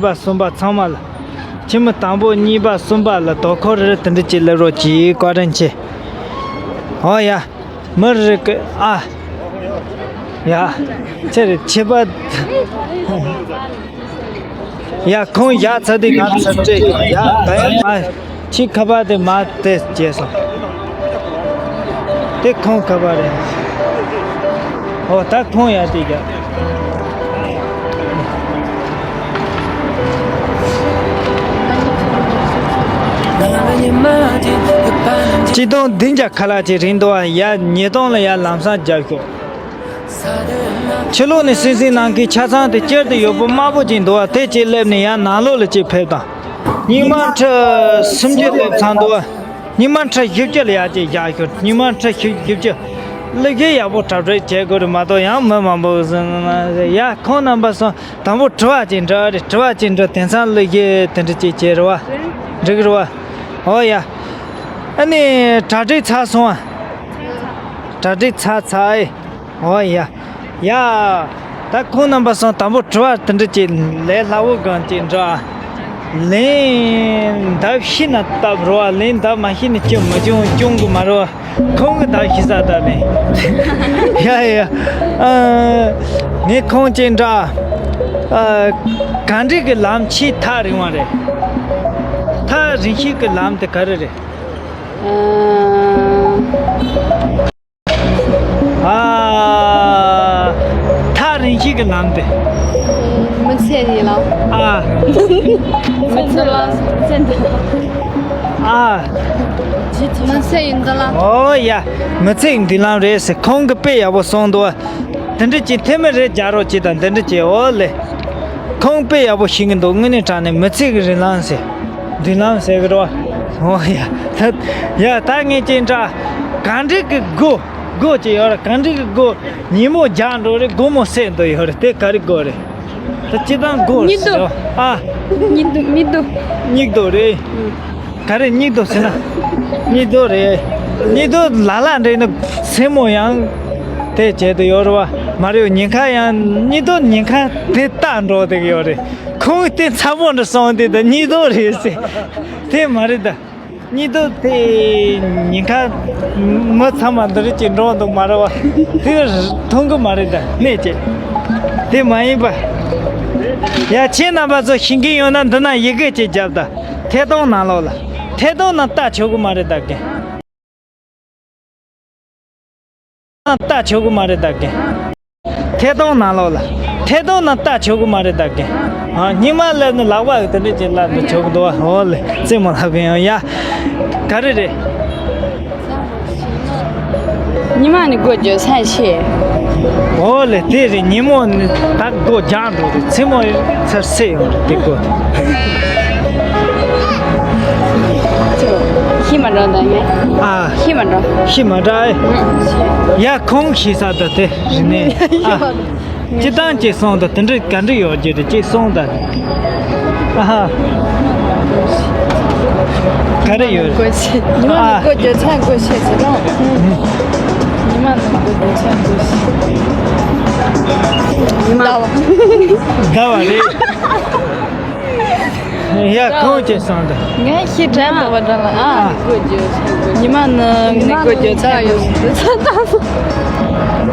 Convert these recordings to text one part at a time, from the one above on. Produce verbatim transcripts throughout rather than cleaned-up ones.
པ་གསུམ་པ་ཚང་མ་ལ། ཁྱིམ་མི་དང་པོ་གཉིས་པ་གསུམ་པ་ལ་དོ་ཁུར་རེ་དེ་འདྲ་ཅིག་སླེབས་རོགས་གྱིས། བཀའ་དྲིན་ཆེ། ཨོ་ཡ། མི་རེ་གི་ཨ། ཡ། ཆེ་རེ་ཆེ་པ། ཡ། ཁོང་ཡ་ཚ་དེ་ང་ཚ་སྤྲད་ཡ། ད་ཡ་མ། ཁྱི་ཁ་པར་དེ་མ་དེ་བྱས་སོང་། དེ་ཁོང་ཁ་པར་རེད། ཨོ་ད་ཁོང་ཡ་དེ་རྒྱ། སྤྱི་སྟོང་བདུན་བརྒྱ་ཁ་ལག་ཅིག་རིན་འདུག་ཨ། ཡ་ཉིས་སྟོང་ལ་ཡ་ལམ་སང་རྒྱབ་ཤོག། ཕྱི་ལོགས་ནས་སིང་སིང་གནང་མཁན་ཆ་ཚང་དེ་སྤྱིར་དུ་ཡོད་པོ་དམར་པོ་ཅིག་འདུག་བ། དེ་ཅིག་སླེབས་ནས་ཡང་ནང་ལོགས་ལ་ཅིག་ཕེབས་དང་། རྙིང་མ་ཁྲི་སུམ་ཅུ་སླེབས་ཚར་འདུག་བ། རྙིང་མ་ཁྲི་བཞི་བཅུ་ལ་ཡར་ཅིག་བཞག་ཤོག། རྙིང་མ་ཁྲི་བཞི་བཅུ། གླུ་གཞས་ཡག་པོ་གྲ་སྒྲིག་བྱེད་དགོས་རེད་མ་གཏོགས་ཡང་མི་མང་པོ་ཟིན་ཡ། ཁོང་རྣམ་པ་སོང་དང་པོ་དྲི་བ་ཅིག་འདྲི་རེད། དྲི་བ་ཅིག་འདྲི། དེང་སང་གླུ་གཞས་དེ་འདྲ་ཅིག་བྱེད་རེད་བ། འགྲིག་རེད་བ། ཨོ་ཡ། ཨ་ནི་གྲ་སྒྲིག་ཚར་སོང་བ། གྲ་སྒྲིག་ཚར་ཚར་ཨེ། ཨོ་ཡ། ཡ། ད་ཁོང་རྣམ་པ་སོང་དང་པོ་དྲི་བ་དེ་འདྲ་ཅིག་ལས་སླ་བོ་གང་ཅིག་འདྲི་ཨ། ལན་འདེབས་ཤེས་ན་སྟབས་རེད་བ། ལན་འདེབས་མ་ཤེས་ན་ཅི་མི་སྐྱོན་སྐྱོན་གི་མ་རེད་བ། ཁོང་གི་འདེབས་ཤེས་ས་ད་ལན། ཡ་ཡ། ཨ། ངས་ཁོང་ཅིག་འདྲི་ཨ། ག་འདྲ་གི་ལམ་ཆེས་ཐག་རིང་བ་རེད། ཐག་རིང་ཤོས་ཀྱི་ལམ་དེ་ག་རེ་རེད། ཨ། ཨ། ཐག་རིང་ཤོས་ཀྱི་ལམ་དེ། མི་ཚེ་ཡི་ལམ། ཨ། མི་ཚེ་ལམ། མི་ཚེ་འདི། ཨ། མི་ཚེ་ཡི་མདུན་ལམ། ཨོ་ཡ། མི་ཚེ་ཡི་མདུན་ལམ་རེད་ཟེར། ཁོང་གི་དཔེ་ཡག་པོ་གསུངས་འདུག། དེ་འདྲ་ཅིག་ཐེ་མི་རེ་རྒྱག་རོགས་གྱིས་དང་། དེ་འདྲ་ཅིག་ཨོ་ལེ། ཁོང་དཔེ་ཡག་པོ་ཤེས་ཀྱི་འདུག། དངོས་གནས་དྲང་གནས་མི་ཚེ་གི་རིང་ལམ་ཟེར། མདུན་ལམ་ཟེར་གི་རེད་བ། ཨོ་ཡ། ད་ཡ་ད་ངས་ཅིག་འདྲི། ག་འདྲ་གི་སྒོ། སྒོ་ཅིག་ཡོད་ར། ག་འདྲ་གི་སྒོ། ཉིན་མོ་རྒྱག་འགྲོ་རེད། དགོང་མོ་བསད་འགྲོ་ཡོད་རེད། དེ་ག་རེ་སྒོ་རེད། ད་སྤྱིར་བཏང་སྒོ་ཟེར་བ། ཨ། སྙིགས་དུས། སྙིགས་དུས། སྙིགས་དུས་རེད། ཨུ། ག་རེ་སྙིགས་དུས་ཟེར་ན། སྙིགས་དུས་རེད། སྙིགས་དུས་ལ་ལ་འདྲེས་ན་མཚན་མོ་ཡང་དེ་བྱེད་དུ་ཡོད་རེད་བ། མ་རེད། ཉིན་ཁ་ཡང་། སྙིགས་དུས་ཉིན་ཁ་དེ་ལྟ་འགྲོ་དེ་ཡོད་རེད། ཁོང་དེ་ཚ་པོ་འདྲ་སོང་དེ་ད་སྙིགས་དུས་རེད་ཟེར། དེ་མ་རེད་ད། སྙིགས་དུས་དེ་ཉིན་ཁ་མི་ཚང་མ་འདི་རིགས་ཀྱི་འགྲོ་འདུག་མ་རེད་བ། དེ་མཐོང་གི་མ་རེད་ད། གནས་ཀྱི་དེ་མ་ཡིན་པ། ཡ་ཁྱེད་རྣམ་པ་ཚོ་ཤེས་ཀྱི་ཡོད་ན་འདི་ན་ཡི་གེ་ཅིག་རྒྱབ་ད། ཐད་གཏོང་ནང་ལོགས་ལ། ཐད་གཏོང་ནང་ལྟ་ཆོག་གི་མ་རེད་ད་གི། ལྟ་ཆོག་གི་མ་རེད་ད་གི། ཐད་གཏོང་ནང་ལོགས་ལ། ཐད་གཏོང་ནང་ལྟ་ཆོག་གི་མ་རེད་ད་གི། ཨ། སྙིང་མ་ལ་ནི་ལག་པ་གི་དེ་འདྲ་ཅིག་ལ་འདི་ཆོག་གི་འདུག་བ། ཨོ་ལེ། རྩེད་མོ་ལབ་གི་ཡོང་ཡ། ག་རེ་རེད། ཉི་མ་ནི་སྒོ་འགྱོ་ཚར་ཤེས། ཨོ་ལེ། དེ་རེད། ཉིན་མོ་ནི་ད་སྒོ་རྒྱག་འགྲོ་རེད། མཚན་མོ་ཚར་སེ་ཡོང་རེད་དེ་སྒོ། ཤི་མ་འགྲོ་ད་ངས། ཨ། ཤི་མ་འགྲོ། ཤི་མ་འགྲོ་ཨེ། ཡ་ཁོང་ཤི་ས་ད་དེ་རེད་ནས། ཨ། སྤྱིར་བཏང་ཅིག་སོང་ད་དེ་འདྲ་ག་འདྲ་ཡོད་རྒྱུ་རེད་ཅིག་སོང་ད། ཨ་ཧ། ག་རེ་ཡོད། སྒོ་ཕྱེ། ཉི་མ་ནི་སྒོ་འགྱོ་ཚར་སྒོ་ཕྱེ་ཟེར་རོ། ཉི་མ་ནི་སྒོ་འགྱོ་ཚར་སྒོ་ཕྱེ། ཉི་མ། ཟླ་བ་རེད། ཡ་ཁོང་ཅིག་སོང་ད། ངས་ཤི་དྲན་འདུག་བ་འདྲ་ལ། ཨ། སྒོ་འགྱོ་ཚར་སྒོ། ཉི་མ་ནི་ངས་སྒོ་འགྱོ་ཚར་ཡོད།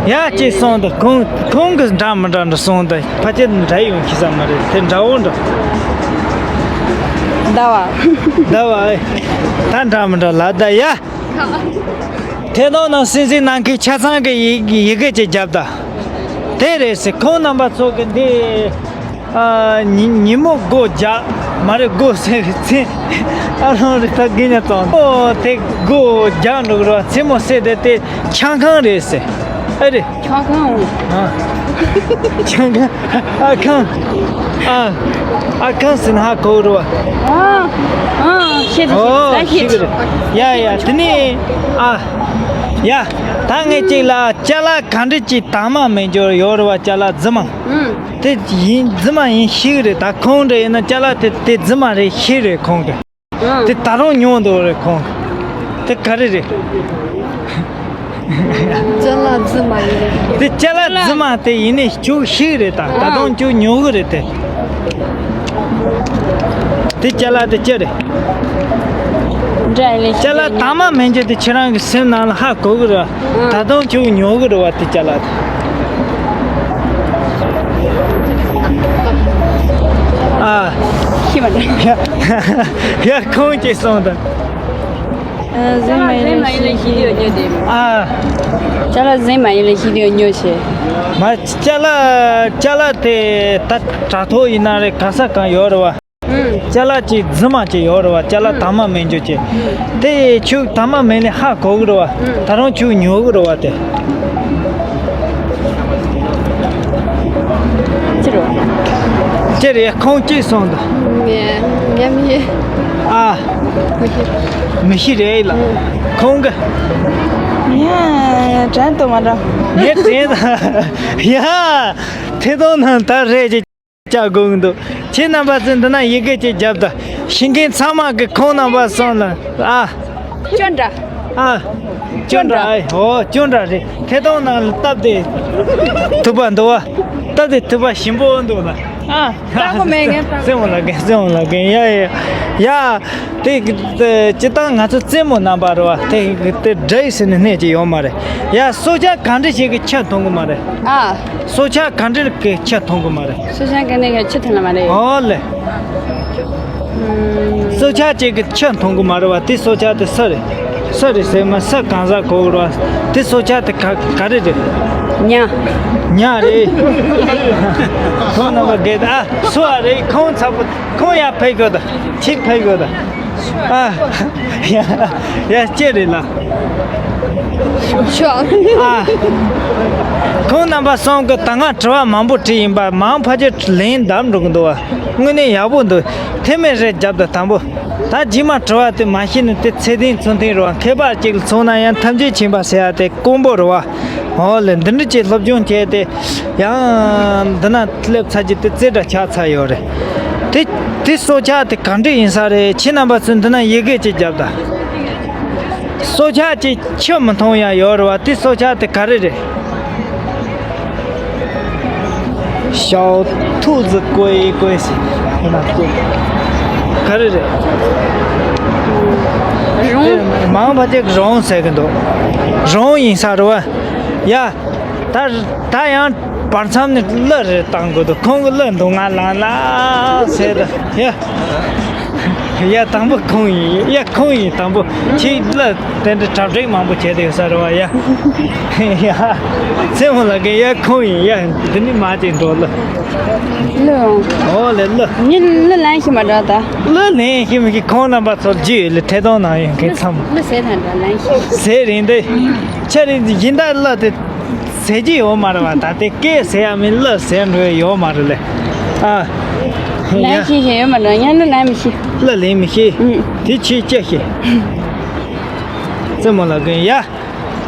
ཡ་ཅིག་སོང་ད། ཁོང་ཁོང་གི་འདྲ་མི་འདྲ་འདྲ་སོང་ད། ཕལ་ཆེར་འདྲ་ཡོང་ཤེས་ས་མ་རེད། དེ་འདྲ་བོ་འདྲ། ཟླ་བ། ཟླ་བ་ཨེ། ད་འདྲ་མི་འདྲ་ལ་ད་ཡ། ཐད་གཏོང་ནང་སིང་སིང་གནང་མཁན་ཆ་ཚང་གི་ཡི་ཡི་གེ་ཅིག་རྒྱབ་ད། དེ་རེད་ཟེར། ཁོང་རྣམ་པ་ཚོ་གི་འདི། ཨ། ཉི་ཉིན་མོ་སྒོ་རྒྱག་མ་རེད། སྒོ་ཟེར་བའི་ཚེ། ཨ་རང་རེད་ད་དགེ་ཉ་ཙང་། ཨོ་དེ་སྒོ་རྒྱག་འགྲོ་གི་རེད་བ། མཚན་མོ་ཟེར་དེ་དེ་ཆང་ཁང་རེད་ཟེར། ཨེ་རེད། ཆང་ཁང་། ཨ། ཆང་ཁང་། ཨ་ཁང་། ཨ། ཨ་ཁང་ཟེར་ན་ཧ་གོ་རེད་བ། ཨ། ཨ། ཤེས་ད་ཨོ་ཤེས་ད་ཤེས་ཤེས་གི་རེད། ཡ་ཡ་དེ་ནས་ཨ། ཡ། ད་ངས་ཅིག་ལ་ཅ་ལག་ག་འདྲ་ཅིག་དྭངས་མ་མེད་རྒྱུ་ཡོད་རེད་བ། ཅ་ལག་རྫུན་མ། ཨུམ། དེ་ཡིན་རྫུན་མ་ཡིན་ཤེས་གི་རེད། ད་ཁོང་འདྲ་ཡིན་ན་ཅ་ལག་དེ་དེ་རྫུན་མ་རེད་ཤེས་རེད་ཁོང་གི། ཨུམ། དེ་ད་རུང་ཉོ་འདུག་རེད་ཁོང་གི། དེ་ག་རེ་རེད། ཅ་ལག་རྫུན་མ་ཡིན་རེད། དེ་ཅ་ལག་རྫུན་མ་དེ་ཡིན་ནས་ཁྱོད་ཤེས་གི་རེད། ད་ད་དུང་ཁྱོད་ཉོ་གི་རེད་དེ། དེ་ཅ་ལག་དེ་ཅི་རེད། འདྲ་ཡིན་ལས། ཅ་ལག་དྭངས་མ་མེད་རྒྱུ་དེ་ཁྱེད་རང་གི་སེམས་ནང་ལ་ཧ་གོ་གི་རེད་བ། ཨང་། ད་དུང་ཁྱོད་ཉོ་གི་རེད་བ་དེ་ཅ་ལག་དེ། ཨ། ཤི་མ་འདྲ། ཡ། ཡ་ཁོང་གིས་སོང་དང་། ཨ། ཟིན་མ་ཡིན་ལས་ཤི་དུས་ཉོ་དེ། ཨ། ཅ་ལག་ཟིན་མ་ཡིན་ལས་ཤི་དུས་ཉོ་བྱེད། མ་ཅ་ལག་ཅ་ལག་དེ་ད་དྲ་ཐོག་ཡིན་ན་རེད། ག་ས་གང་ཡོད་རེད་བ། ཨུམ། ཅ་ལག་ཅིག་རྫུན་མ་ཅིག་ཡོད་རེད་བ། ཅ་ལག་ཨུམ། དྭངས་མ་མེད་རྒྱུ་ཅིག་ཨུམ། དེ་ཁྱོད་དྭངས་མ་མེད་ལས་ཧ་གོ་གི་རེད་བ། ཨུམ། ད་རུང་ཁྱོད་ཉོ་གི་རེད་བ་དེ། ཅི་རེད། ཅི་རེད། ཁོང་གཅིག་སོང་དང་། ངས་ངས་མི་ཤེས། ཨ། མི་ཤེས། མི་ཤེས་རེད་ལ། ཨུམ། ཁོང་གི། ཡ། དྲན་དུ་མ་འགྲོ། ངས་དྲན་དང་། ཡ། ཐད་གཏོང་ནང་ད་རེད་ཅེས། བཅར་དགོས་ཀྱི་འདུག་ཁྱེད་རྣམ་པ་ཚོས་འདི་ན་ཡི་གེ་ཅིག་བརྒྱབ་དང་། ཤེས་མཁན་ཚང་མ་གིས་ཁོང་རྣམ་པ་སོང་ལ། ཨ། ཅོ་འདྲ། ཨ། ཅོ་འདྲ། ཨ། འོ་ཅོ་འདྲ་རེད། ཐད་གཏོང་ནང་ལ་སྟབས་བདེ་ཐུབ་པ་འདུག་བ། སྟབས་བདེ་ཐུབ་པ་ཞིམ་པོ་འདུག་ལ། ཨ། ལྟ་གོ་མེད་ངས་ལྟ། སེམས་ལ་གན། སེམས་ལ་གན། ཡ་ཡ་ཡ། དེ་དེ་སྤྱིར་བཏང་ང་ཚོ་རྩེད་མོ་རྣམ་པ་རེད་བ། དེ་དེ་འདྲ་ཡི་ཟེར་ནས་སྣེ་ཅིག་ཡོད་མ་རེད། ཡ། སྲོག་ཆགས་ག་འདྲ་ཞིག་གི་ཆུ་འཐུང་གི་མ་རེད། ཨ། སྲོག་ཆགས་ག་འདྲ་གི་ཆུ་འཐུང་གི་མ་རེད། སྲོག་ཆགས་ག་འདྲ་གི་ཆུ་འཐུང་ལ་མ་རེད། ཨོ་ལེ། ཨུམ། སྲོག་ཆགས་ཅིག་གི་ཆུ་འཐུང་གི་མ་རེད་བ། དེ་སྲོག་ཆགས་དེ་སུ་རེད། སུ་རེད་ཟེར་མ། སུ་གང་ཟག་གོ་རེད་བ། དེ་སྲོག་ཆགས་དེ་ག་ག་རེ་རེད། ཉ། ཉ་རེད། ཁོང་རྣམ་པ་དགེ་ད། ཨ། སུ་ཨ་རེད། ཁོང་ཚ་པོ། ཁོང་ཡར་ཕེབས་དགོས་ད། ཕྱིར་ཕེབས་དགོས་ད། ཨ། ཡ། ཡ། ཅི་རེད་ལ། ཤོག་ཨ། ཁོང་རྣམ་པ་གསུམ་གྱིས་ད་སྔ་དྲི་བ་མང་པོ་དྲིས་ཡིན་པ། མང་ཕལ་ཆེར་ལན་འདེབས་འགྲོ་གི་འདུག་བ། དངོས་གནས་ཡག་པོ་འདུག་ཐེ་མེད་རེ་རྒྱབ་དང་། དང་པོ། ད་རྗེས་མ་དྲི་བ་དེ་མ་ཤེས་ན་དེ་ཚད་ལྡན་ཚུལ་ལྡན་རེད་བ། མཁས་པ་གཅིག་ལ་མཚོན་ན་ཡང་ཐམས་ཅད་མཁྱེན་པ་ཟེར་ཡ་དེ་དཀོན་པོ་རེད་བ། འོ་ལེ། འདི་འདྲ་ཅིག་སློབ་སྦྱོང་བྱས་ཏེ། ཡང་འདི་ན་སླེབས་ཚར་རྒྱུ་དེ་རྩེ་གྲ་ཆགས་ཚར་ཡོད་རེད། དེ་དེ་སྲོག་ཆགས་དེ་ག་འདྲ་ཡིན་ས་རེད། ཁྱེད་རྣམ་པ་ཚོས་འདི་ན་ཡི་གེ་ཅིག་བརྒྱབ་དང་། སྲོག་ཆགས་ཅིག་ཆུ་མི་འཐུང་ཡ་ཡོད་རེད་བ། དེ་སྲོག་ཆགས་དེ་ག་རེ་རེད། 小兔子乖乖 ཟེར། ག་རེ་རེད། རོང་། མང་བ་དེ་རོང་ཟེར་གི་འདུག་རོང་ཡིན་ས་རེད་བ། ཡ། ད་ད་ཡང་བར་མཚམས་ནས་གླུ་རེ་བཏང་དགོས་འདུག་ཁོང་གི་གླུ་འདུག་ང་ལང་ལ་ཟེར་ད། ཡ། ཡ། དང་པོ་ཁོང་ཡིན། ཡ། ཁོང་ཡིན། དང་པོ་ཁྱེད་གླུ་དེ་འདྲ་གྲ་སྒྲིག་མང་པོ་བྱས་ཏེ་ཡོད་ས་རེད་བ། ཡ། ཡ། རྩེད་མོ་ལ་གི། ཡ། ཁོང་ཡིན། ཡ། འདི་ནི་མ་ཅིག་འགྲོ་གླུ། གླུ། ཨོ་ལེ། གླུ། ངས་གླུ་ལེན་ཤེས་མ་འགྲོ་ད། གླུ་ལེན་ཤེས་མི་ཤེས་ཁོང་རྣམ་པ་ཚོར་རྒྱུས་ཡོད་ལེ། ཐད་གཏོང་ནང་ཡོད་མཁན་ཚང་མ། གླུ་ཟེར་ཐང་འགྲོ་ལེན་ཤེས། ཟེར་རིང་དེ། ཆ་རེ་ཡིན་ད་གླུ་དེ་ཟེར་གྱི་ཡོད་མ་རེད་བ། ད་དེ་སྐད་ཟེར་ཡ་མིན། གླུ་ཟེར་འགྲོ་ཡ་ཡོད་མ་རེད་ལེ། ཨ། ཡ། ལེན་ཤེས་ཤེས་ཡོད་མ་རེད། ངས་གླུ་ལེན་མི་ཤེས། གླུ་ལེན་མི་ཤེས། ཨུ། དེ་ཆེས་སྐྱ་ཤེས། རྩེད་མོ་ལ་གི་ཡ།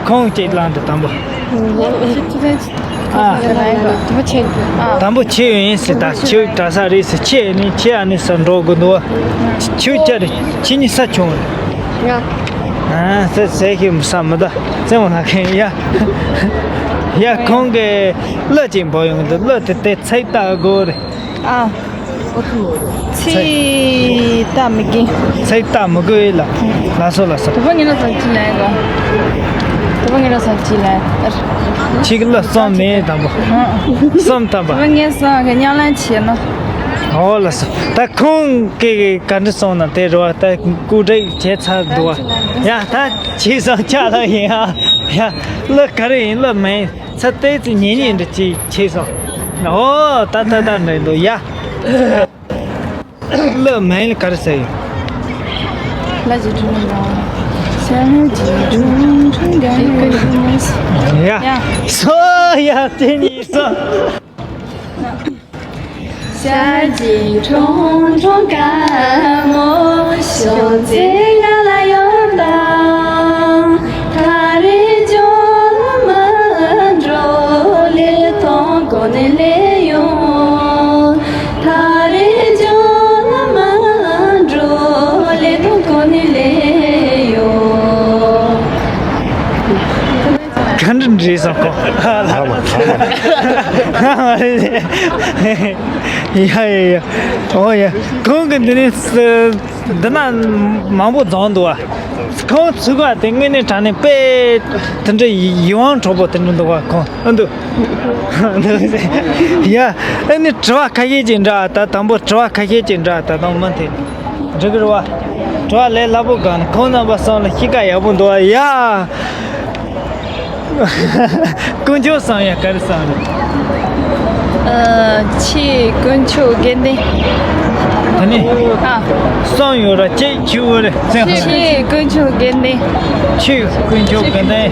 ཁོང་གཅིག་ལངས་ཏེ་དང་པོ། ཨ། དང་པོ་ཆེ་ཡོད་ཡིན་ཟེར། ད་ཆེ་གྲྭ་ས་རེད་ཟེར། ཆེ་ནི་ཆེ་ཨ་ནི་ས་འགྲོ་དགོས་འདུག་ཆེ་ཅར་ཆེ་ནི་ས་ཆུང་། ང་། ཨ། ཟེར་ཟེར་ཤེས་མི་ས་མི་ད། རྩེད་མོ་ལ་གི་ཡ། ཡ། ཁོང་གི་གླུ་གཅིག་འབོད་ཡོང་གི་འདུག་གླུ་དེ་དེ་ཚིག་ལྟ་དགོས་རེད། ཨ། ཚིག་ལྟ་མི་དགོས། ཚིག་ལྟ་མི་དགོས་ལ། ལགས་སོ་ལགས་སོ། དུ་བ་ངེད་ལ་ས་ཅི་ལན་གོ། དུ་བ་ངེད་ལ་ས་ཅི་ལན། ཆིག་ལ་གསུམ་མེད་དང་པོ། གསུམ་དང་པོ། དུ་བ་ངེད་ས་གི་ཉང་ལན་ཆེ་ནོ། ཨོ་ལགས་སོ། ད་ཁོང་གི་ག་འདྲ་སོང་ན་དེ་རུ་བ། ད་སྐུ་དྲེག་བྱས་ཚར་འདུག་བ། ཡ། ད་ཆིག་སོང་ཆ་ལ་ཡིན་ཨ། ཡ། གླུ་ག་རེ་ཡིན། གླུ་མེད། ཚ་ཏེ་ཙི་ཉེ་ཉེ་འདྲ་ཅིག་ཆེ་སོང་། ཨོ། ད་ད་ད་འདྲ་འདུག་ཡ། གླུ་མིང་ལ་ག་རེ་ཟེར་ཡོད། ལ་ཇི་ཀྲུང་ལ། ས་ཇི་ཀྲུང་ཀྲུང་ག་མོ། ཡ། ཡ། སོ་ཡ་དེ་ནི་སོ། ས་ཇི་ཀྲུང་ཀྲུང་ག་མོ། ཤོང་ཙེ་ང་ལ་ཡོད་དང་། ད་རེས་ཇོ་ལ་མ་འགྲོ་ལེ་ཐོང་གོ་ནས་ལེ་ཡོང་། ད་རེས་ཇོ་ལ་མ་འགྲོ་ལེ་ཐོང་གོ་ནས་ལེ་ཡོང་། ག་འདྲ་ རེད་བསམ་ཁོ། ལྷག་མ་ལྷག་མ། ཡ་ཡ་ཡ། ཨོ་ཡ། ཁོང་གི་འདི་ནས་འདི་ན་མང་པོ་རྫོང་འདུག་བ། ཁོང་ཚུགས་པ་དེ་དངོས་གནས་དྲང་གནས་དཔེ་དེ་འདྲ་ཡིད་དབང་འཕྲོག་པོ་དེ་འདྲ་འདུག་བ་ཁོང་ཨ་འདུག་ཡ། ཨ་ནི་དྲི་བ་ཁ་ཤས་ཅིག་འདྲ་ད་དང་པོ་དྲི་བ་ཁ་ཤས་ཅིག་འདྲ་ད་དང་མུ་མཐུད་འགྲིག་གི་རེད་བ། དྲི་བ་ལས་སླ་པོ་གང་ནས་ཁོང་རྣམ་པ་གསུམ་ལ་གཤིས་ཀ་ཡག་པོ་འདུག་བ་ཡ། དཀོན་མཆོག་གསུམ་ཡ་ག་རེ་གསུམ་རེད། ཨ། ཆེས་དཀོན་མཆོག་དགེ་འདུན། ད་ནི། ཨ། གསུམ་ཡོད་ར་ཅེ་ཆུ་བོ་རེད་ཚེ། ཆེས་དཀོན་མཆོག་དགེ་འདུན། ཆེས་དཀོན་མཆོག་དགེ་འདུན། ཨ།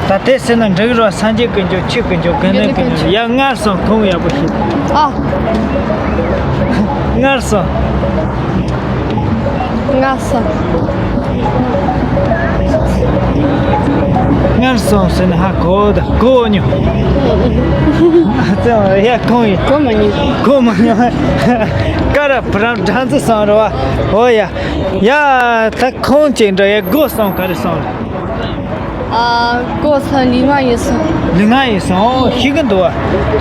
ད་དེ་ཟེར་ན་འགྲིག་ར་སངས་རྒྱས་དཀོན་མཆོག་ཆོས་དཀོན་མཆོག་དགེ་འདུན་དཀོན་མཆོག་ཡ་སྔར་སོང་ཁོང་ཡག་པོ་ཞིག་ཨ། སྔར་སོང་། སྔར་སོང་། སྔར་སོང་ཟེར་ན་ཧ་གོ་ད་གོ་མྱོང་། ཡ་ཁོང་ཡིན། གོ་མ་མྱོང་། གོ་མ་མྱོང་། ཀ་ར་བུ་རམ་སྦྲང་རྩི་སོང་རེད་བ། ཨོ་ཡ། ཡ་ད་ཁོང་ཅིག་འདྲ་ཡ་སྒོ་སོང་ག་རེ་སོང་རེད། ཨ། ཀོ་ས་ལུས་ངག་ཡིད་གསུམ། ལུས་ངག་ཡིད་གསུམ། ཨོ་ཤེས་ཀྱི་འདུག་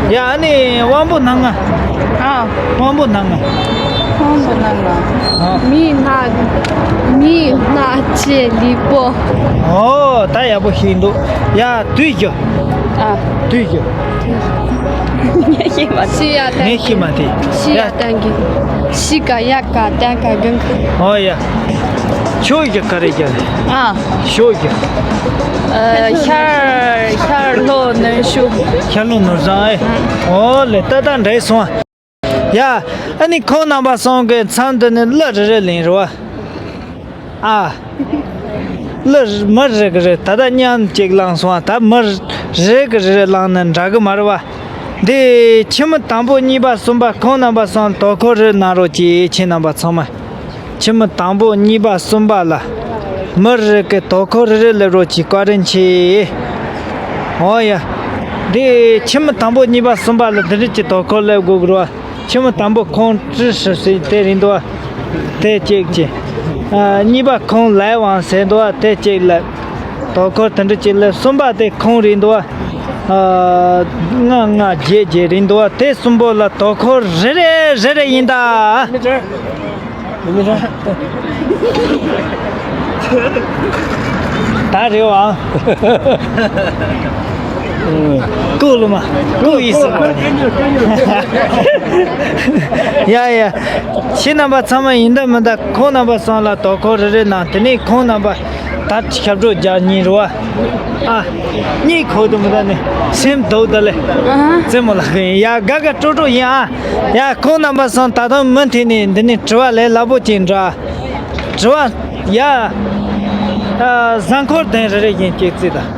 བ། ཡ་ཨ་ནི་དབང་པོ་སྣ་ལྔ། ཨ། དབང་པོ་སྣ་ལྔ། དབང་པོ་སྣ་ལྔ། ཨ། མིག་སྣ། མིག་སྣ་ལྕེ་ལུས་པོ། ཨོ་ད་ཡག་པོ་ཤེས་འདུག་ཡ་དུས་རྒྱུ། ཨ། དུས་རྒྱུ། ངས་ཤེས་མ་ཐུབ། ཤི་ཡ་ཏན་གི། ངས་ཤེས་མ་ཐུབ། ཤི་ཡ་ཡ། ཏན་གི། ཤི་ག་ཡ་ག་ཏན་ག་གང་ག་ཨོ་ཡ། ཕྱོགས་ཀྱི་ག་རེ་རྒྱབ་རེད། ཨ། ཕྱོགས་ཀྱི། ཨ། ཤར་ཤར་ལྷོ་ནུབ་ཤུགས། ཤར་ལྷོ་ནུབ་བྱང་ཨེ། ཨོ་ལེ་ཏག་ཏག་འདྲེས་སོང་ཨ། ཡ། ཨ་ནི་ཁོང་རྣམ་པ་གསུམ་གི་མཚམས་འདི་ནས་གླུ་རེ་རེ་ལེན་རོགས་ཨ། ཨ། གླུ་མི་རེ་གི་རེ་ད་ལྟ་མཉམ་གཅིག་བླངས་སོང་ཨ། ད་མི་རེ་གི་རེ་རེ་བླངས་ན་འདྲ་གི་མ་རེད་བ། འདི་ཁྱིམ་མི་དང་པོ་གཉིས་པ་གསུམ་པ་ཁོང་རྣམ་པ་གསུམ་དོ་ཁུར་རེ་གནང་རོགས་གྱིས་ཁྱེད་རྣམ་པ་ཚང་མ། ཁྱིམ་མི་དང་པོ་གཉིས་པ་གསུམ་པ་ལ་མི་རེ་གི་དོ་ཁུར་རེ་རེ་སླེབས་རོགས་གྱིས་བཀའ་དྲིན་ཆེ། འོ་ཡ། འདི་ཁྱིམ་མི་དང་པོ་གཉིས་པ་གསུམ་པ་ལ་འདི་འདྲ་གྱི་དོ་ཁུར་སླེབས་དགོས་ཀྱི་རེད་བ། ཁྱིམ་མི་དང་པོ་ཁོང་ཀྲི་ཧྲི་ཟེར་དེ་རེད་འདུག་བ། དེ་གཅིག་བྱས། ཨ། གཉིས་པ་ཁོང་ལའེ་ཝང་ཟེར་འདུག་བ། དེ་གཅིག་ལ། དོ་ཁུར་དེ་འདྲ་གཅིག་ལ། གསུམ་པ་དེ་ཁོང་རེད་འདུག་བ། ཨ། ལྔ་ལྔ་བརྒྱད་བརྒྱད་རེད་འདུག་བ། དེ་གསུམ་པོ་ལ་དོ་ཁུར་རེ་རེ་རེ་རེ་ཡིན་ད། ད་རེད་བ། ཀུ་ལུ་མ། ཀུ་ཡིས་སུ་མ། ཡ་ཡ། ཁྱེད་རྣམ་པ་ཚང་མ་ཡིན་ད་མིན་ད་ཁོང་རྣམ་པ་ཚང་ལ་དོ་ཁུར་རེ་རེ་གནང་། དེ་ནས་ཁོང་རྣམ་པ་ད་ཞབས་བྲོ་རྒྱག་ཉིན་རེད་བ། ཨ། གཉིད་ཁུག་དུ་མི་ད་ནི་སེམས་སྡུག་ད་ལེ། ཨ། རྩེད་མོ་ལགས་ཡིན་ཡ། དགའ་དགའ་སྤྲོ་སྤྲོ་ཡིན་ཨ། ཡ་ཁོང་རྣམ་པ་ཚང་ད་དུང་མུ་མཐུད་ནས་འདི་ནས་དྲི་བ་ལས་སླ་པོ་ཅིག་འདྲ། དྲི་བ་ཡ། ཨ། གཟའ་འཁོར་དོན་རེ་རེ་བཞིན་གཅིག་བརྩིས་དང་།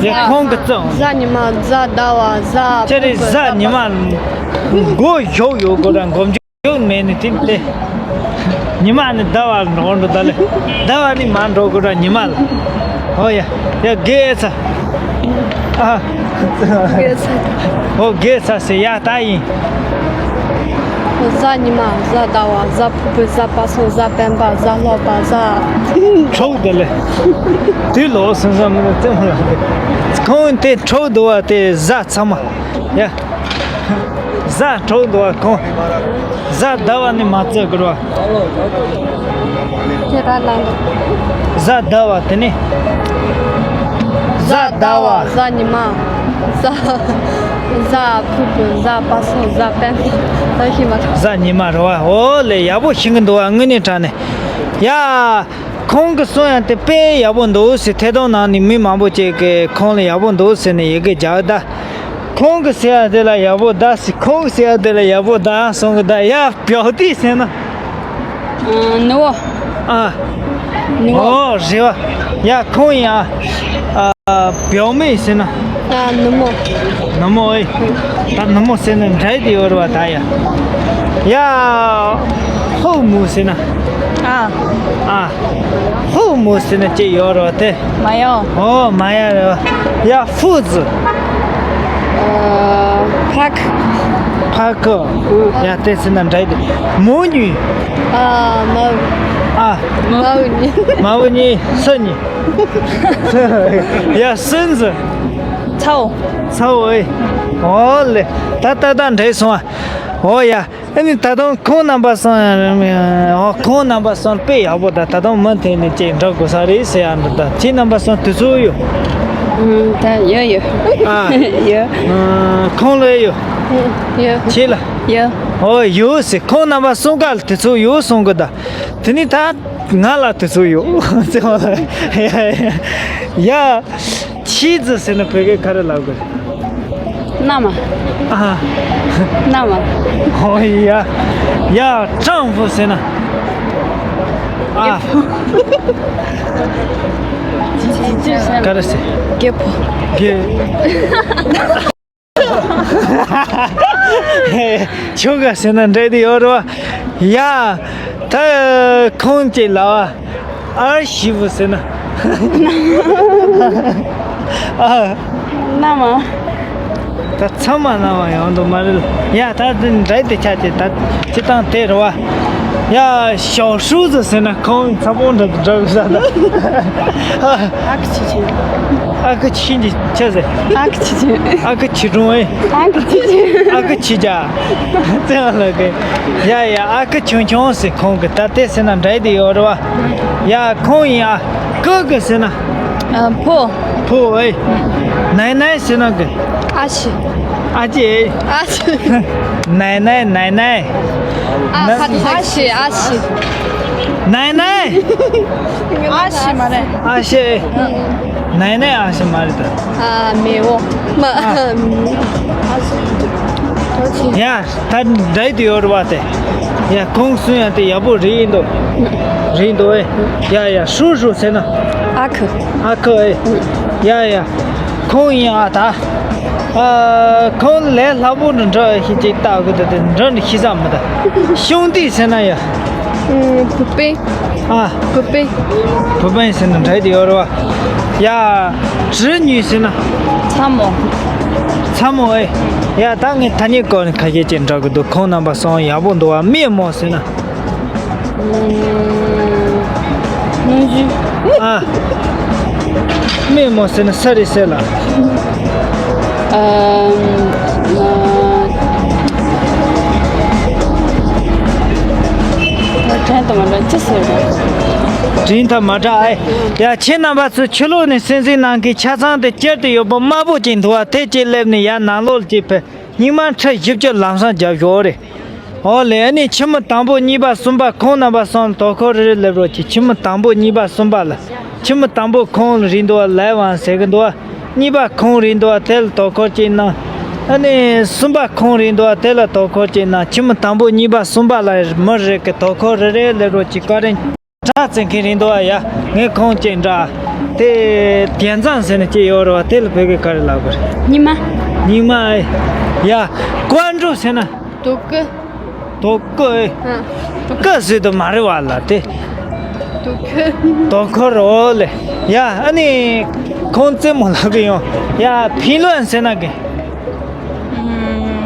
ཡ་ཁོང་གི་བརྩི་འོང་། གཟའ་ཉི་མ། གཟའ་ཟླ་བ། གཟའ། ཁྱེད་རེ་གཟའ་ཉི་མ་མགོ་གཞུག་ཡོད་དགོས་ར་མགོ་མཇུག་མེད་ནི་དེ་ལས། ཉི་མ་ནི་ཟླ་བ་འགྲོ་འགྲོ་ད་ལེ། ཟླ་བ་ནི་མ་འགྲོ་དགོས་ར་ཉི་མ་ལ། ཨོ་ཡ། ཡ་དགེ་ཚ། ཨ། དགེ་ཚ། ཨོ་དགེ་ཚ་ཟེར་ཡ་ད་ཡིན། གཟའ་ཉི་མ། གཟའ་ཟླ་བ། གཟའ་ཕུར་བུ། གཟའ་པ་སངས། གཟའ་སྤེན་པ། གཟའ་ལྷག་པ། གཟའ། འཕྲོག་དེ་ལེ། དུས་ལོག་སོང་ས་མི་རྩེ་མོ་ལ། ཁོང་དེ་འཕྲོག་འདུག་བ་དེ་གཟའ་ཚང་མ། ཡ། གཟའ་འཕྲོག་འདུག་བ་ཁོང་། གཟའ་ཟླ་བ་ནི་མ་བརྩི་དགོས་བ། ཁྱེད་རང་ལ། གཟའ་ཟླ་བ་དེ་ནི། གཟའ་ཟླ་བ། གཟའ་ཉི་མ། གཟའ། གཟའ་ཕུར་བུ། གཟའ་པ་སངས། གཟའ་སྤེན་པ། ད་ཤི་མ། གཟའ་ཉི་མ་རེད་བ། ཨོ་ལེ་ཡག་པོ་ཤེས་ཀྱི་འདུག་བ། དངོས་གནས་དྲང་གནས། ཡ། ཁོང་གི་གསུང་ཡང་དེ་དཔེ་ཡག་པོ་འདུག་ཟེར། ཐད་གཏོང་ནང་ནས་མི་མང་པོ་ཅིག་གིས་ཁོང་ལ་ཡག་པོ་འདུག་ཟེར་ནས་ཡི་གེ་རྒྱག་ད། ཁོང་གི་ཟེར་ཡ་དེ་ལ་ཡག་པོ་ད་ཟེར། ཁོང་གི་ཟེར་ཡ་དེ་ལ་ཡག་པོ་ད་གསུང་གི་ད། ཡ་བེའུ་ཏི་ཟེར་ན། ཨ། ནུ་བོ། ཨ། ནུ་བོ། ཨོ་རེད་བ། ཡ་ཁོང་ཡིན་ཨ། ཨ། བེའུ་མོ་ཟེར་ན། ཨ། ནུ་མོ། ནུ་མོ་ཨེ། ད་ནུ་མོ་ཟེར་ན་འདྲ་དེ་ཡོད་རེད་བ་ད་ཡ། ཡ། ཧོ་མོ་ཟེར་ན། ཨ། ཨ། ཧོ་མོ་ཟེར་ན་ཅི་ཡོད་རེད་བ་དེ། མ་ཡོང་། ཨོ་མ་ཡ་རེད་བ། ཡ་ཧྥུ་ཙི། ཨ། ཕག་ཕག་གི། ཡ་དེ་ཟེར་ན་འདྲ་དེ། མོ་ཉུ། ཨ། མ། ཨ། མ་བུ་གཉིས། མ་བུ་གཉིས། སུ་གཉིས། ཡ། སུན་ཟི། ཚའོ། ཚའོ་ཨེ། ཨོ་ལེ། ད་ད་ད་འདྲེས་སོང་ཨ། ཨོ་ཡ། ཨ་ནི་ད་དུང་ཁོང་རྣམ་པ་གསུམ། ཨོ། ཁོང་རྣམ་པ་གསུམ་དཔེ་ཡག་པོ། ད་ད་དུང་མུ་མཐུད་ནས་ཅིག་འགྲོ་དགོས་ས་རེད་ཟེར་ཡ་འདི། ད་ཁྱེད་རྣམ་པ་གསུམ་དུས་ཚོད་ཡོད། ཨུམ། ད་ཡོད་ཡོད། ཨ། ཡོད། ཨ། ཁོང་ལ་ཡོད། ཡོད། ཁྱེད་ལ། ཡོད། ཨོ་ཡོད་ཟེར། ཁོང་རྣམ་པ་གསུམ་ཀ་ལ་དུས་ཚོད་ཡོད་གསུང་གི་ད། དེ་ནི་ད་ང་ལ་དུས་ཚོད་ཡོད་ཟེར་བ་ལ། ཡ་ཡ། ཆི་ཙི་ཟེར་ན་བོད་སྐད་ག་རེ་ལབ་དགོས། མནའ་མ། ཨ། མནའ་མ། ཨོ་ཡ། ཡ། སྤྲང་པོ་ཟེར་ན། ཨ། ག་རེ་ཟེར། རྒད་པོ། རྒད། ཁྱོ་ག་ཟེར་ན་འདྲ་དེ་ཡོད་རེད་བ། ཡ། ད་ཁོང་ཅིག་ལ་བ། ཨར་ཞི་བུ་ཟེར་ན། ཨ། མནའ་མ། ད་ཚང་མ་མནའ་མ་ཡོང་འདུག་མ་རེད། ཡ། ད་དེ་འདྲ་དེ་ཆ་ཅེ་ད་ཅི་དང་དེ་རེད་བ། ཡ། ཞའོ་ཧྲུའུ་ཙི་ཟེར་ན་ཁོང་ཚ་པོ་འདྲ་འདྲ་ས་ད། ཨ་ཁུ་ཆི་ཆི། ཨ་ཁུ་ཆི་ཆི་ཆི་ཟེར། ཨ་ཁུ་ཆི་ཆི། ཨ་ཁུ་ཆི་ཀྲུང་ཨེ། ཨ་ཁུ་ཆི་ཆི། ཨ་ཁུ་ཆི་ཇ། ཙེ་ལ་གི། ཡ་ཡ། ཨ་ཁུ་ཆུང་ཆུང་ཟེར་ཁོང་གི། ད་དེ་ཟེར་ན་འདྲ་དེ་ཡོད་རེད་བ། ཡ། ཁོང་ཡིན་ཨ། ཀུ་གི་ཟེར་ན། ཨ། ཕོ། ཕོ་ཨེ། ནའི་ནའི་ཟེར་ན་གི། ཨ་ཞེ། ཨ་ཅེ། ཨ་ཞེ། ནའི་ནའི་ནའི་ནའི། ཨ། ཨ་ཞེ། ཨ་ཞེ། ནའི་ནའི། ཨ་ཞེ་མ་རེད། ཨ་ཞེ། ནའི་ནའི་ཨ་ཞེ་མ་རེད་ད། ཨ། མེ་བོ། མ། ཨ། ཡ། ད་འདྲ་དེ་ཡོད་རེད་བ་དེ། ཡ། ཁོང་གསུམ་ཡང་དེ་ཡག་པོ་རེད་འདུག་རེད་འདུག་ཨེ། ཡ་ཡ། ཧྲུའུ་ཧྲུའུ་ཟེར་ན། ཨ་ཁུ། ཨ་ཁུ་ཨེ། ཡ་ཡ། ཁོང་ཡིན་ཨ་ད། ཨ། ཁོང་ལས་སླ་པོ་འདྲ་འདྲ་ཞིག་ཅིག་བཏགས་དགོས་ད། དེ་འདྲ་འདྲ་ཤེས་ས་མི་ད། ཤུང་ཏི་ཟེར་ན་ཡ། ཨུམ། བུ་པེ། ཨ། བུ་པེ། བུ་པེ་ཟེར་ན་འདྲ་དེ་ཡོད་རེད་བ། ཡ། གྲི་ཉུལ་ཟེར་ན། ཚ་མོ། ཚ་མོ་ཨེ། ཡ། ད་ངས་ཐ་སྙད་སྐོར་ནས་ཁ་ཤས་ཅིག་འདྲ་གི་འདུག་ཁོང་རྣམ་པ་གསུམ་ཡག་པོ་འདུག་བ། རྨེ་མོ་ཟེར་ན། སྣུམ་བཞི། ཨ། རྨེ་མོ་ཟེར་ན་ས་རེད་ཟེར་ལ། ཨ། དྲན་དུ་མ་འགྲོ་ཅི་ཟེར་རེད། དྲན་དུ་མ་འགྲོ་ཨེ། ཡ། ཁྱེད་རྣམ་པ་ཚོས་ཕྱི་ལོགས་ནས་གསན་གཟིགས་གནང་མཁན་ཆ་ཚང་དེ་དཀྱིལ་དུ་ཡོད་པ་དམར་པོ་ཅིག་འདུག་བ། དེ་ཅིག་སླེབས་ནས་ཡར་ནང་ལོགས་ཅིག་ཕེབས། སྙིང་མ་ཁྲི་བཞི་བཅུ་ལམ་སང་རྒྱབ་ཞོག་རེད། ཨོ་ལེ། ཨ་ནི་ཁྱི་མོ་དང་པོ་གཉིས་པ་གསུམ་པ་ཁོང་རྣམ་པ་གསུམ་དོ་ཁོར་རེ་རེ་སླེབས་རོགས་གྱིས། ཁྱི་མོ་དང་པོ་གཉིས་པ་གསུམ་པ་ལ། ཁྱི་མོ་དང་པོ་ཁོང་རེད་འདུག་བ། ལའེ་ཝང་ཟེར་གི་འདུག་བ། གཉིས་པ་ཁོང་རེད་འདུག་བ། དེ་ལ་དོ་ཁོར་ཅིག་གནང་། ཨ་ནི་གསུམ་པ་ཁོང་རེད་འདུག་བ། དེ་ལ་དོ་ཁོར་ཅིག་གནང་། ཁྱི་མོ་དང་པོ་གཉིས་པ་གསུམ་པ་ལ་མི་རེ་གི་དོ་ཁོར་རེ་རེ་སླེབས་རོགས་གྱིས། བཀའ་དྲིན། སྒྲ་བཙན་མཁན་རེད་འདུག་བ། ཡ། ངས་ཁོང་ཅིག་འདྲ། དེ་དེ་ཙང་ཟེར་ནས་ཅིག་ཡོད་རེད་བ། དེ་ལ་བོད་སྐད་ག་རེ་ལབ་དགོས་རེད། ཉི་མ། ཉི་མ་ཨེ། ཡ། ཀོན་ཀྲུའུ་ཟེར་ན། དོ་ཀུ། དོ་ཀུ་ཨེ། ཨ། ཀུ་ཟེར་དུ་མ་རེད་བ་ལ་དེ། དོ་ཀུ། དོ་ཀུ་རོ་ལེ། ཡ། ཨ་ནི་ཁོང་རྩེད་མོ་ལབ་གི་ཡོང་། ཡ། ཕིན་ལོན་ཟེར་ན་གི། ཨུམ།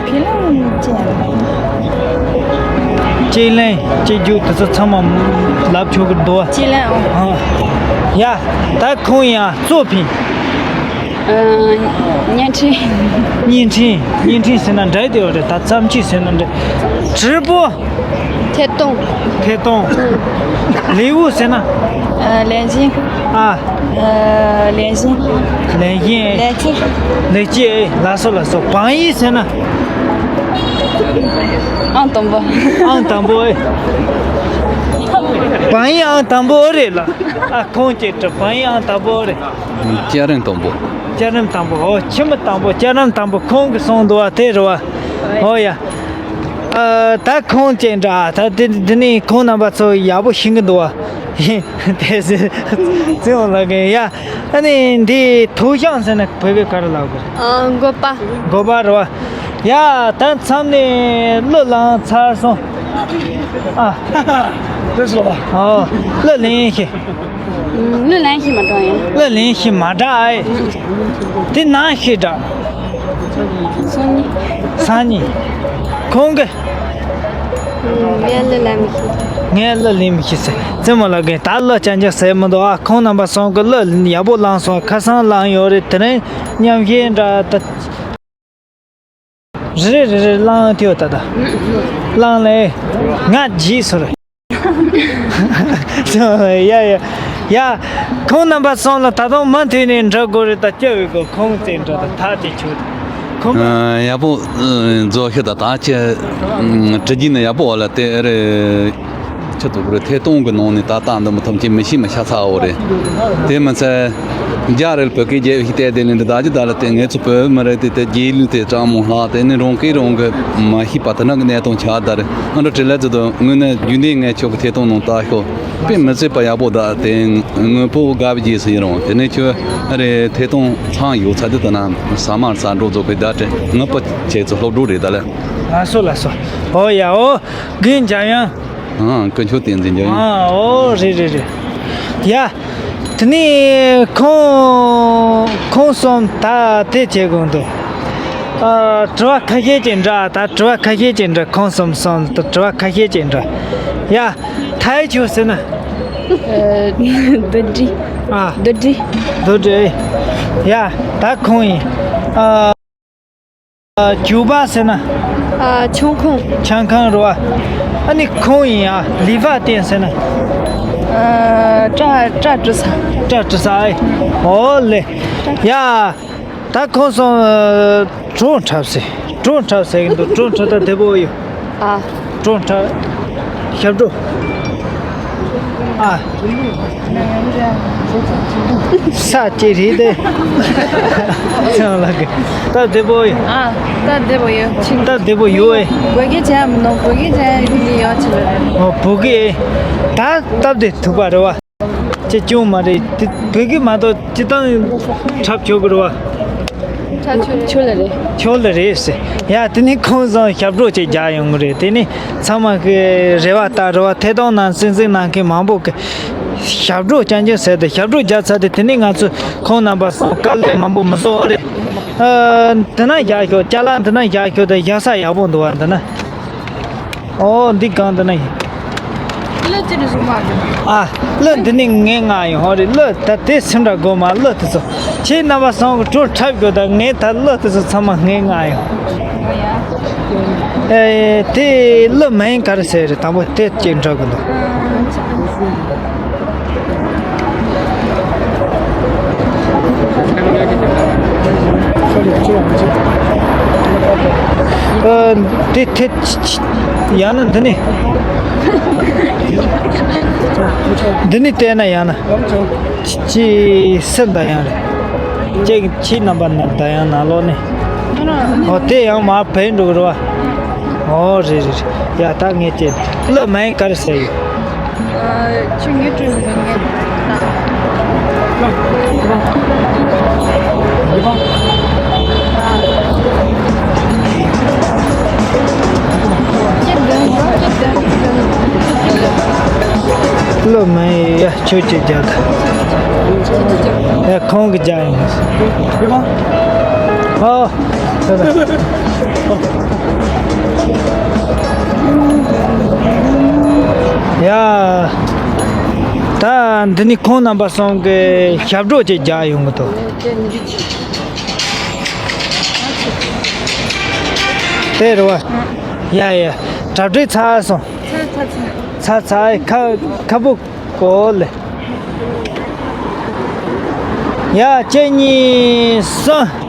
ཕིན་ལོན་ཅན། ཅེ་ལེན་ཅེ་རྒྱུ་དེ་ཚོ་ཚང་མ་ལབ་ཆོག་གི་འདུག་བ། ཅེ་ལེན། ཨོ། ཨ། ཡ། ད་ཁོང་ཡང་གཙོ་ཕིན། ཨ། བརྙན་འཕྲིན། བརྙན་འཕྲིན། བརྙན་འཕྲིན་ཟེར་ན་འདྲ་དེ་ཡོད་རེད། ད་ཙམ་ཅིག་ཟེར་ན་འདྲ།直播། ཐད་གཏོང་། ཐད་གཏོང་། ལས་འགུལ་ཟེར་ན། ཨ། ལས་འགུལ། ཨ། ཨ། ལས་འགུལ། ལས་འགུལ། ལས་འགུལ། ལས་འགུལ། ལགས་སོ་ལགས་སོ། བང་ཡིག་ཟེར་ན། ཨང་དང་པོ། ཨང་དང་པོ་ཨེ། བང་ཡིག་ཨང་དང་པོ་ཨེ་རེད་ལ། ཨ། ཁོང་ཅིག་འདྲ། བང་ཡིག་ཨང་དང་པོ་ཨེ་རེད། སྐྱ་རེངས་དང་པོ། སྐྱ་རེངས་དང་པོ། ཨོ། ཁྱི་མོ་དང་པོ་སྐྱ་རེངས་དང་པོ་ཁོང་གིས་གསུངས་འདུག་བ། དེ་རེད་བ། ཨོ་ཡ། ཨ། ད་ཁོང་ཅིག་འདྲ། ད་དེ་དེ་ནས་ཁོང་རྣམ་པ་ཚོ་ཡག་པོ་ཤེས་ཀྱི་འདུག་བ། དེ་ཟེར་ཙི་འོང་ལ་གི་ཡ། ཨ་ནི་འདི་头像ཟེར་ན་བོད་སྐད་ག་རེ་ལབ་དགོས། ཨ། མགོ་པ། མགོ་པ་རེད་བ། ཡ། ད་མཚམས་ནས་གླུ་བླངས་ཚར་སོང་། ཨ། ཨོ། གླུ་ལེན་ཤེས། གླུ་ལེན་ཤེས་མ་འགྲོ་ཡིན། གླུ་ལེན་ཤེས་མ་འདྲ་ཨེ། དེ་ནང་ཤེས་འདྲ། སང་ཉིན། སང་ཉིན། ཁོང་གི། ངས་གླུ་ལེན་མི་ཤེས། ངས་གླུ་ལེན་མི་ཤེས་ཟེར། རྩེད་མོ་ལ་རྒན་ད་གླུ་ཅང་ཅང་ཟེར་མི་འདུག་ཨ། ཁོང་རྣམ་པ་གསུམ་གི་གླུ་ཡག་པོ་བླངས་སོང་། ཁ་སང་བླངས་ཡོད་རེད། དེ་རིང་མཉམ་ཤེས་འདྲ་ད། རེ་རེ་རེ་རེ་བླངས་ཐུབ་ད་ད། བླངས་ལེ། ང་རྗེས་སུ་རེད། ཡ་ཡ། ཡ། ཁོང་རྣམ་པ་གསུམ་ལ་ད་དུང་མུ་མཐུད་ནས་འགྲོ་དགོས་རེད། ད་སྐྱོ་བའི་གོ་ཁོང་རྩེ་འགྲོ་ད་ཐག་དེ་ཆོད། ཁོང་། ཡག་པོ་མཛོ་ཤི་ད་ད་ཅི། དྲི་རྒྱུ་ནི་ཡག་པོ་བ་ལ་དེ་རེད། ཆི་ཐུབ་རེད། ཐད་གཏོང་གི་ནང་ནས་ད་ལྟ་འདི་མི་ཐུབ་ཀྱི་མི་ཤེས་མི་ཤ་ཚ་བོ་རེད། དེ་མི་ཚད། རྒྱ་རེད་བོད་སྐད་རྒྱལ་བའི་ཤི་བལྟས་དེ་ལས་འདི་ད་ཅི་ད་ལ་དེ་ངེད་ཚོ་བོད་མི་རེད་དེ་དེ་རྒྱལ་གླུ་དེ་གྲངས་མང་ལྷག་དེ་ནི་རང་སྐད་རང་གི་མ་ཤེས་པ་དེ་ནང་གི་གནས་སྟངས་ཆགས་ད་རེད། ཨ་འདྲ་དྲི་ལན་ཚོ་དང་དངོས་གནས་རྒྱུན་ལྡན་ངས་ཁྱོད་ཀྱི་ཐད་གཏོང་ནང་ལྟ་ཤོག་དཔེ་མི་སྲིད་པ་ཡག་པོ་ད་དེ་དངོས་པོ་དགའ་བའི་རྗེས་སུ་ཡིན་རུང་དེ་ནས་ཁྱོད་ཨ་རེ་ཐད་གཏོང་ཚང་ཡོད་ཚ་དེ་ད་ན་ས་མར་ས་འགྲོ་རྫོགས་པའི་ཟླ་བྲལ་ངུ་པ་བྱས་ཚོ་སློབ་གྲོགས་རེད་ད་ལ། ལགས་སོ་ལགས་སོ། ཨོ་ཡ་ཨོ། རྒན་འཇམ་དབྱངས། ཨང་། དཀོན་མཆོག་བསྟན་འཛིན་འཇམ་དབྱངས། ཨ་ཨོ་རེད་རེད་རེད། ཡ། དེ་ནས་ཁོང་ཁོང་གསུམ་ད་དེ་བྱེད་དགོས་འདུག་ཨ། དྲི་བ་ཁ་ཤས་ཅིག་འདྲི། ད་དྲི་བ་ཁ་ཤས་ཅིག་འདྲི། ཁོང་གསུམ་གསུམ་དུ་དྲི་བ་ཁ་ཤས་ཅིག་འདྲི། ཡ། ཐའི་ཆོས་ཟེར་ན། ཨ། རྡོ་དྲིལ། ཨ། རྡོ་དྲིལ། རྡོ་དྲིལ། ཡ། ད་ཁོང་ཡིན། ཨ། རྒྱུག་པ་ཟེར་ན། ཨ། ཆང་ཁང་། ཆང་ཁང་རེད་བ། ཨ་ནི་ཁོང་ཡིན་ཨ། ལི་ཕ་ཏན་ཟེར་ན། ཨ། སྐྲ་སྐྲ་བྲི་ས། སྐྲ་བྲི་ས་ཨེ། ཨོ་ལེ། ཡ། ད་ཁོང་གསུམ་གྲོ་འཁྲབ་ཟེར། གྲོ་འཁྲབ་ཟེར་གི་འདུག་གྲོ་འཁྲབ་ད་བདེ་པོ་ཡོད། ཨ། གྲོ་འཁྲབ། ཞབས་བྲོ། ཨ། ས་ཅི་རེད་དེ། ཚང་ལ་གི། ད་བདེ་པོ་ཡོད། ཨ། ད་བདེ་པོ་ཡོད། ད་བདེ་པོ་ཡོད་ཨེ། བོད་སྐད་བྱས་མི་ནོ། བོད་སྐད་བྱས་ཡོད་ཆི་ལ། ཨོ་བོད་སྐད། ད་སྟབས་བདེ་ཐུག་པ་རེད་བ། ཅི་ཅུང་མ་རེད། དེ་བོད་སྐད་མ་གཏོགས་སྤྱི་བཏང་འཁྲབ་ཆོག་གི་རེད་བ། ཆོག་ཆོག་ལེ་རེད། ཆོག་ལེ་རེད་ཟེར། ཡ་དེ་ནས་ཁོང་ཚོ་ཞབས་བྲོ་ཅིག་རྒྱག་ཡོང་གི་རེད། དེ་ནས་ཚང་མ་གི་རེ་བ་ལྟར་རེ་བ་ཐད་གཏོང་ནང་སྲིད་འཛིན་ནང་མཁན་མང་པོ་གི་ཞབས་བྲོ་རྐྱང་རྐྱང་ཟེར་ཏེ་ཞབས་བྲོ་རྒྱག་ཚར་ཏེ། དེ་ནས་ང་ཚོ་ཁོང་རྣམ་པ་གསུམ་དཀའ་ལས་མང་པོ་མི་བཟོ་བ་རེད། ཨ། འདི་ན་བཞག་ཤོག་ཅ་ལག་འདི་ན་བཞག་ཤོག་ད་བཞག་ས་ཡག་པོ་འདུག་བ། འདི་ན། ཨོ་འདི་གང་འདི་ན་ཡིན། གླུ་ཅི་རེད་གསུངས་མ་རེད། ཨ། གླུ་འདི་ནི་ངས་ངག་ཡིན། ཧོ་རེད། གླུ་ད་དེ་སེམས་འདྲ་དགོས་མ། གླུ་དེ་ཚོ་ཁྱེད་རྣམ་པ་སང་གི་གྲོ་འཁྲབ་དགོས། ད་ངས་ད་གླུ་དེ་ཚོ་ཚང་མ་ངས་ངག་ཡིན། ཨེ་དེ་གླུ་མིང་ག་རེ་ཟེར་རེད། དང་པོ་དེ་གཅིག་འཁྲབ་དགོས་འདུག་ཨ། དེ་དེ་ཆ་ཆ་ཡང་ན་འདི་ནི། འདི་ནི་བལྟས་ན་ཡང་ན། ཆི་ཆི་སེམས་ད་ཡང་རེད། ཅེག་ཆི་རྣམ་པ་ན་ད་ཡང་ན་ལོ་ནི། ཨོ་དེ་ཡང་མ་བས་འགྲོ་གི་རེད་བ། ཨོ་རེད་རེད་རེད། ཡ་ད་ངས་ཅེ་གླུ་མིང་ག་རེ་ཟེར་ཡོད། ཨ། ཁྱོད་ངའི་སྤྲོད་ཟིན་ངས་ད། གླུ་མིང་ཡ་ཁྱོད་ཀྱིས་རྒྱག་ག་ཡ་ཁོང་གིས་རྒྱག་ཡིན། ཨོ། ཡ། ད་འདི་ནི་ཁོང་རྣམ་པ་གསུམ་གི་ཞབས་བྲོ་ཅིག་རྒྱག་ཡོང་གི་འདུག་དེ་རེད་བ། ཡ་ཡ། གྲ་སྒྲིག་ཚར་སོང་། ཚར་ཚར་ཚར། ཚར་ཚར། ཁ་ཁ་པོ་གོ་ལེ། ཡ་གཅིག་གཉིས་གསུམ།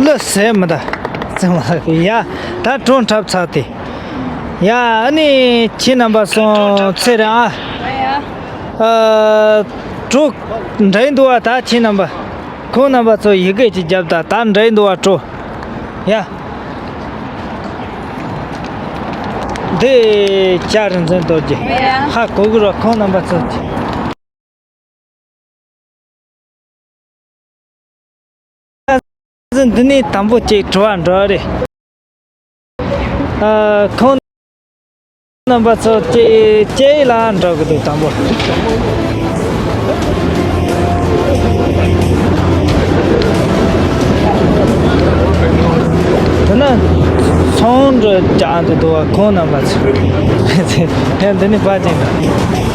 ལོ་ཟེར་མི་འདུག་ཙམ་ལ་ཡ། ད་གྲོ་འཁྲབ་ཚར་ཏེ། ཡ་ཨ་ནི་ཁྱེད་རྣམ་པ་སོང་ཚེ་རིང་ཨ། ཨ། གྲོ་འདྲེན་འདུག་བ། ད་ཁྱེད་རྣམ་པ། ཁོང་རྣམ་པ་ཚོ་ཡི་གེ་ཅིག་རྒྱབ། ད་ད་འདྲེན་འདུག་བ་གྲོ། ཡ། འདི་བྱ་རིན་འཛིན་རྡོ་རྗེ། ཧ་གོ་གི་རོ་ཁོང་རྣམ་པ་ཚོ་གྱིས། འདི་ནས་དང་པོ་གཅིག་བྲོ་བ་འགྲོ་རེད། ཨ། ཁོང་རྣམ་པ་ཚོ་ལྕེ་ལྕེ་ལ་འགྲོ་གི་འདུག་དང་པོ། དེ་ན་ཚོང་འགྲོ་རྒྱག་འདུག་འདུག་ཁོང་རྣམ་པ་ཚོ། ཡང་འདི་ནས་པར་ཅིག་འགྲོ།